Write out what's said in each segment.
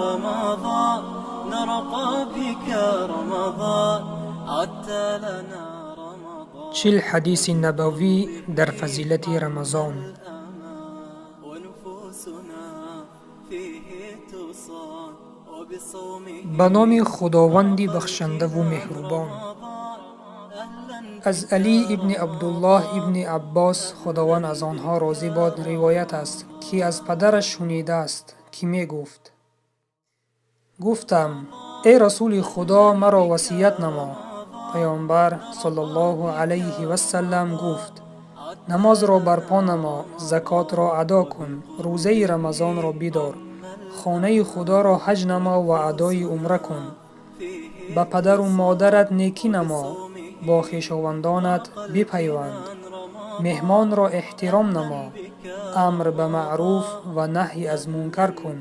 رمضان نرقى بك رمضان عدت لنا رمضان. 40 ҳадиси набавӣ дар фазилати Рамазон. ونفوسنا فيه تصان وبصومه Ба номи Худованди бахшандаву меҳрубон. Аз Алӣ ибни Абдуллоҳ ибни Аббос, Худованд аз онҳо розӣ бод, ривоят аст, ки аз падараш шунидааст, ки мегуфт: «Гуфтам: эй Расули Худо, маро васият намо». Паёмбар саллаллоҳу алайҳи вассалам гуфт: «Намозро барпо намо, закотро адо кун, рӯзаи Рамазонро бидор, хонаи Худоро ҳаҷ намо ва адои умра кун, ба падару модарат некӣ намо, бо хешовандонат бипайванд, меҳмонро эҳтиром намо, амр ба маъруф ва наҳй аз мункар кун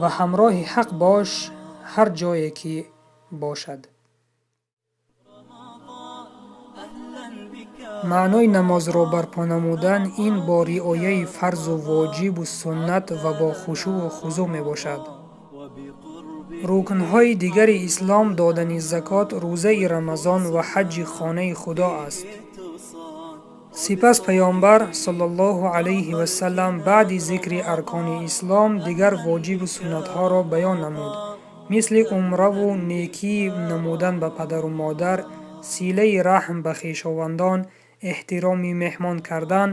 ва ҳамроҳи ҳақ бош, ҳар ҷое ки бошад». Маънои намозро барпо намудан ин бо риояи фарзу воҷибу суннат ва бо хушӯъу хузӯъ мебошад. Рукнҳои дигари ислом додани закот, рӯзаи Рамазон ва ҳаҷҷи хонаи Худо аст. Сипас Паёмбар саллаллоҳу алайҳи вассалам баъди зикри аркони ислом дигар воҷибу суннатҳоро баён намуд, мисли умраву некӣ намудан ба падару модар, силаи раҳм ба хешовандон, эҳтироми меҳмон кардан,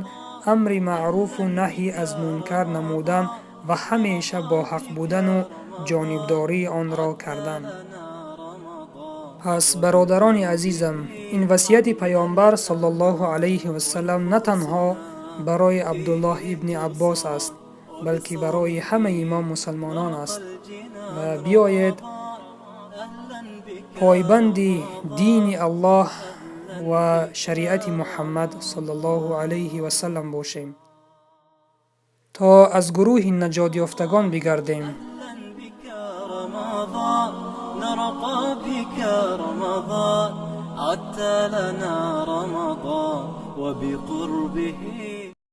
амри маъруфу наҳй аз мункар намудан ва ҳамеша бо ҳақ будану ҷонибдории онро кардан. Пас, бародарони азизам, ин васияти Паёмбар саллаллоҳу алайҳи вассалам на танҳо барои Абдуллоҳ ибни Аббос аст, балки барои ҳамаи мо мусалмонон аст. Ва биёед пойбанди дини Аллоҳ ва шариати Муҳаммад саллаллоҳу алайҳи вассалам бошем, то аз гурӯҳи наҷотёфтагон бигардем. رمضان نرقى بك رمضان عدت لنا رمضان وبقربه.